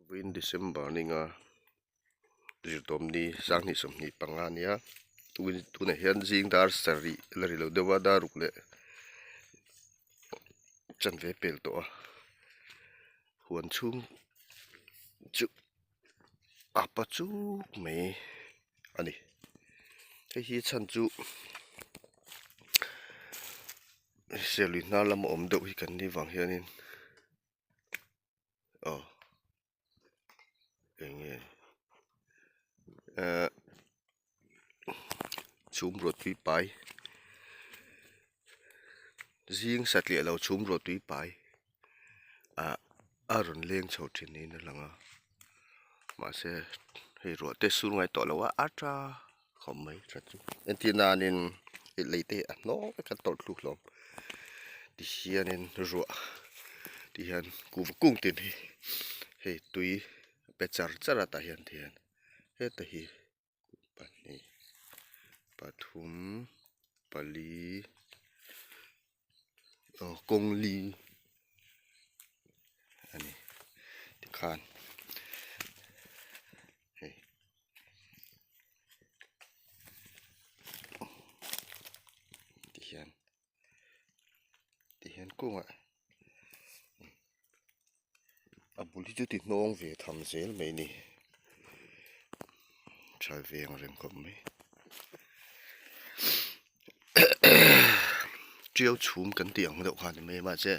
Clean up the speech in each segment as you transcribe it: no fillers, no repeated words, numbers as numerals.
Vawiin December ninga zirtawmni sanghnih 25 a nia tunah hian zing dar sarih la ri lo deuh a dar ruk leh chanve pel tawh a huan chhung chu a pa chuk mai a ni hei hi chhan chu serlui hnar lama awm deuh hi kan nih vang hianin. Aw eng nge ehh chhum ruah tui pai zing satliah lo chhum ruah tui pai ah a rawn leng chho thin niin a lang a mahse hei ruah te sur ngai tawh lo a a tha khawp mai tha chu entir nanin lei te hi a hnawk vek a tawlh thluk hlawm tihianin ruah tihian kuhva kung tin hi hei tui a pe char char a tah hian tihian heta hi pahnih pathum pali aw kawng li a ni tikhan hei tihian tihian kawngah a bul hi chu ti hnawng ve tham zel mai a ni tha ve ang reng khawp mai tiau chhum kan tih ang deuh kha a ni mai a mahse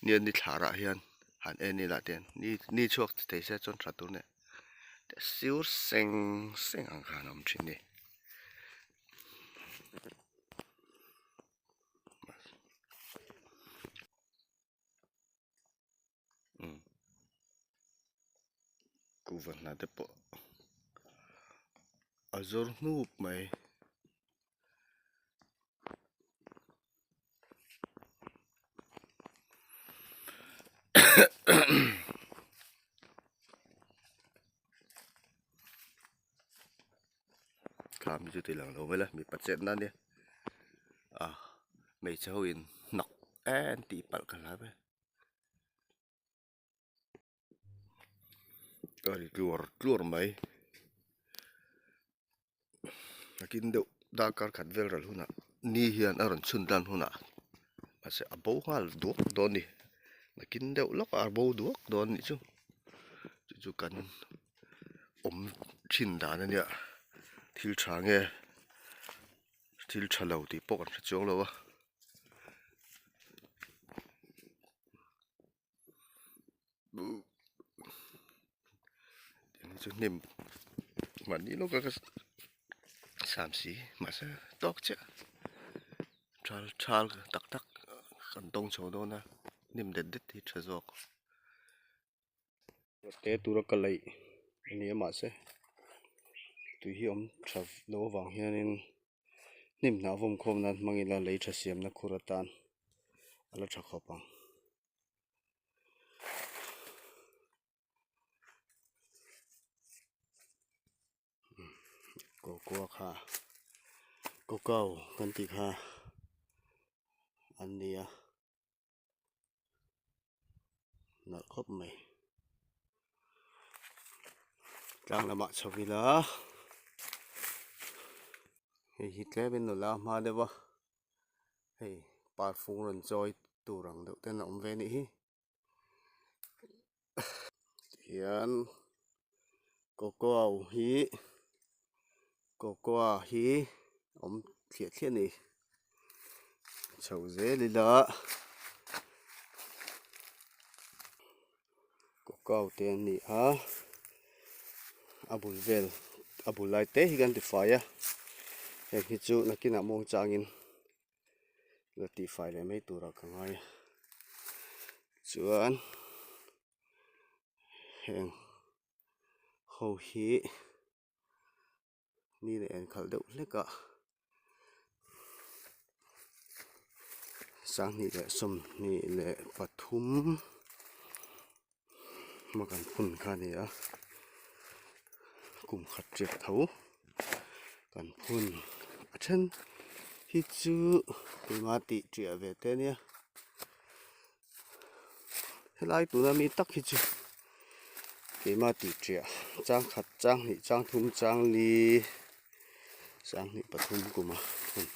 nia ni thla rah hian han en ila te ni ni chhuak thei se chuan tha tur nia sir seng seng ang khan a awm thin a ni. Kuhva hna te pawh a zawr hnup mai. Thlam hi chu ti lang lo mai la mipa chet na ania a hmeichhe ho in hnawk em tih palh ka hlau e a ri tluar tluar mai nakin deuh darkar khat vel ral hunah ni hian a rawn chhun dan hunah mahse a bo nghal duak dawn a ni nakin deuh lawkah a bo duak dawn a nih chu chu chu kan awm thin dan a nia thil tha nge thil tha lo tih pawh kan hre chuang lo a. Chu hnim mahni lawka ka sam si mahse tawk chiah thal thal tak tak kan tawng chho dawn a hnim det det hi tha zawk. Te tura ka laih a ni a mahse tui hi awm tha lo avang hianin hnim hnah vawm khawm nan hmang ila lei tha siamna khur atan a la tha khawp ang. Cocoa kha cocoa kan tih kha an ni a nalh khawp mai tlang lamah chho ila hei hi tlem in nula hma deuh a hei parfung rawn chawi tur ang deuh ten a awm ve a nih hi. Hian cocoa hi cocoa hi awm thliah thliah a ni chho zel ila cocoa te an ni a a bul vel a bul lai te hi kan ti fai a heng hi chu nakinah muang changin. La tihfai leh mai turah ka ngai a chuan heng ho hi ni leh en khalh deuh hlek a 2023 hma kan phun kha a ni a kum khat riak tho kan phun a then hi chu keimah tih ṭiah ve te ania helai tuna mi tak hi chu. Keimah tih ṭiah chang khat chang hnih chang thum chang li chang hnih pathum kuma thun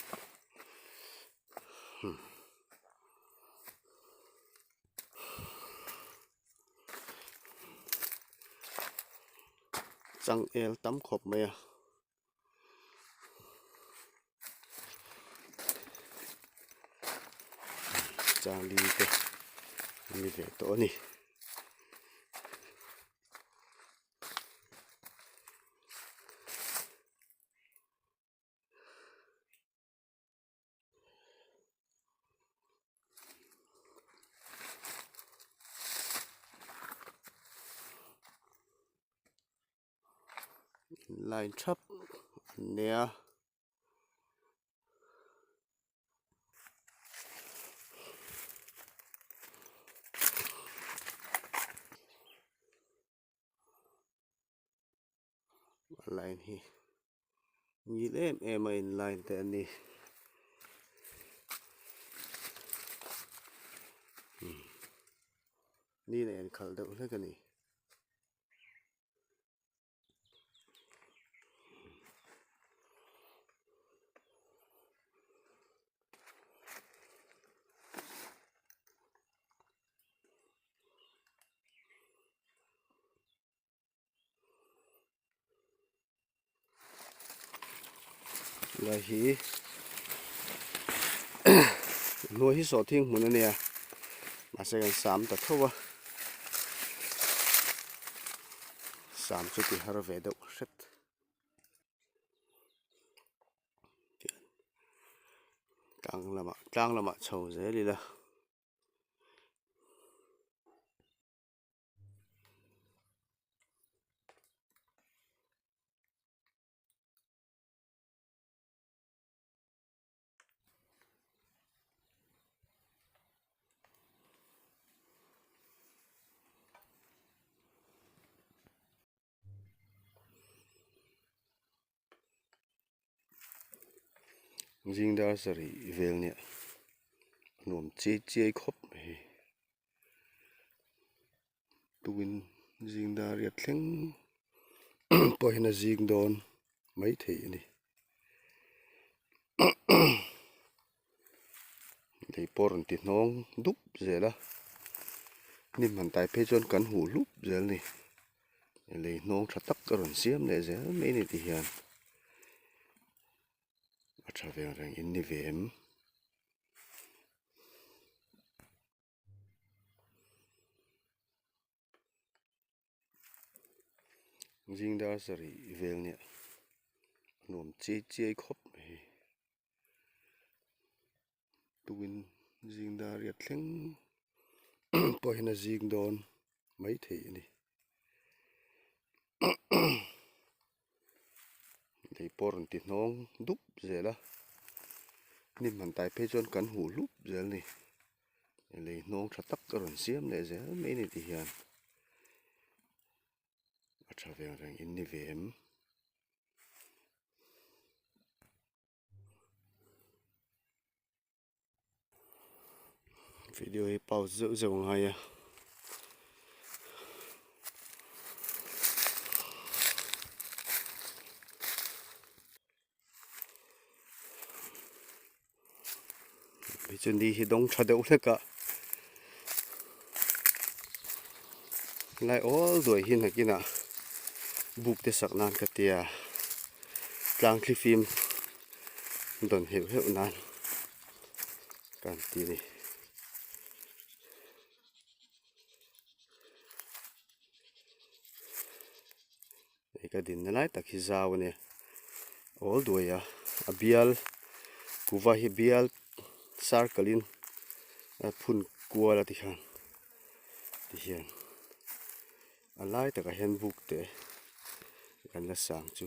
changel tam khawp mai a. Changli te an ni ve tawh a ni. Line thap an nei a. A line hi ngil em em a in line te a ni. Ni leh in khalh deuh hlek a ni. Lai hi hnuai hi sawhthing hmun a nia mahse kan sam ta tho a sam chu ti har ve deuh hret tlang lamah tlang lamah chho zel ila. Zing dar sarih vel nia nuam chiai chiai khawp mai hi tukin zing dar riat thleng pawh hian a zing dawn maithei a ni lei pawh a rawn ti hnawng dup zel a hnim han tai phei chuan kan huh hlup zel a ni. Lei hnawng tha tak a rawn siam leh zel mai a ni ti hian a tha ve ang reng in ni ve em. Zing dar sarih vel nia nuam chiai chiai khawp mai hi tukin zing dar riat thleng pawh hian a zing dawn maithei a ni lei pawh a rawn ti hnawng dup zel a hnim han tai phei chuan kan huh hlup zel a ni lei hnawng tha tak a rawn siam leh zel mai a ni ti hian a tha ve ang reng in ni ve em. Video hi pause zeuh zeuh a ngai a. Hei chu ni hi dawng tha deuh hlek a lai awl duai hi nakinah buk te sak nan ka tia tlang thlifim dawn heuh heuh nan kan ti a ni. Hei ka dinna lai tak hi zau a nia awl duai a a bial kuva hi bial circle in a phun kual a tikhan tihian a lai takah hian buk te kan la sang chu.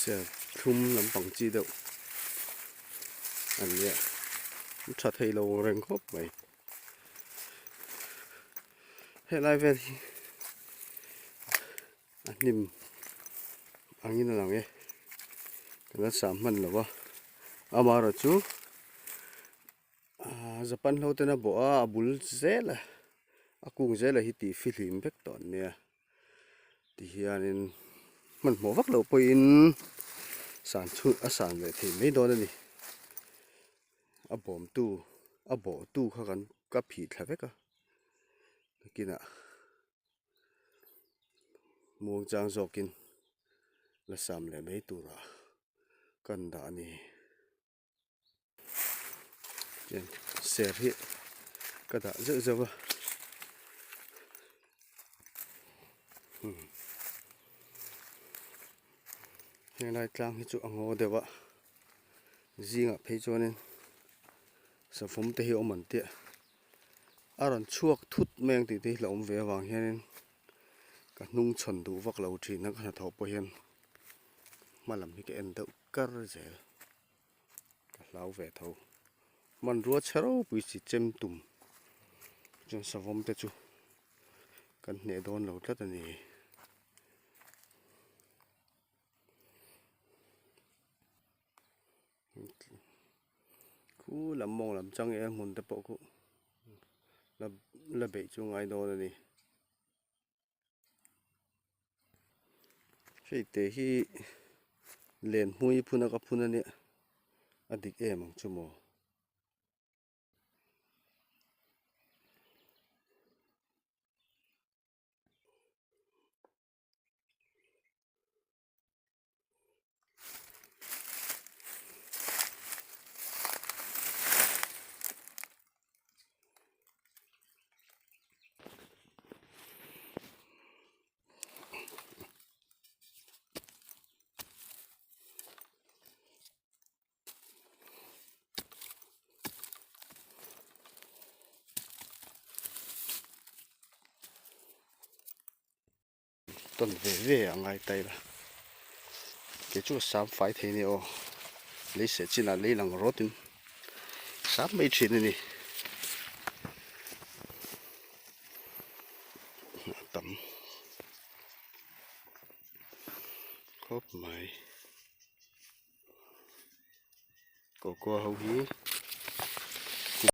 Serthlum lampang chi deuh an nia. An tha thei lo ang reng khawp mai. Helai vel hi a hnim angin a lang e. Kan la sam hman lo a. Amaherawhchu Ahh Japan ho ten a bawh a a bul zel a a kung zel a hi tih fihlim vek tawh an nia tihianin hmanhmawh vak loh pawhin san chhun a san leh thei mai dawn a ni a bawmtu a bawhtu kha kan ka phih thla vek a nakinah muangchang zawkin la sam leh mai turah kan dah a ni. Ser hi ka dah zeuh zeuh a helai tlang hi chu a ngaw deuh a zingah phei chuanin savawm te hi a awm an tia a rawn chhuak thut mai ang tih te hi hlauhawm ve avang hianin ka hnung chhawn duh vak lo thin a ka hnathawh pawh hian hma lam hi ka en deuh kar zel. Ka hlau ve tho. Hmanrua chhe ropui chi chem tum chuan savawm te chu kan hneh dawn lo tlat a ni. Khu lam mawng lam chang e hmun te pawh khu la beih chu ngai dawn a ni. Hei te hi len hmui phun a ka phun a nia a dik em ang chu maw. Tawn ve ve a ngai ta ila kei chu a sam fai thei a ni aw lei seh chinah lei lang rawt in sam mai thin a ni a tam khawp mai cocoa ho hi.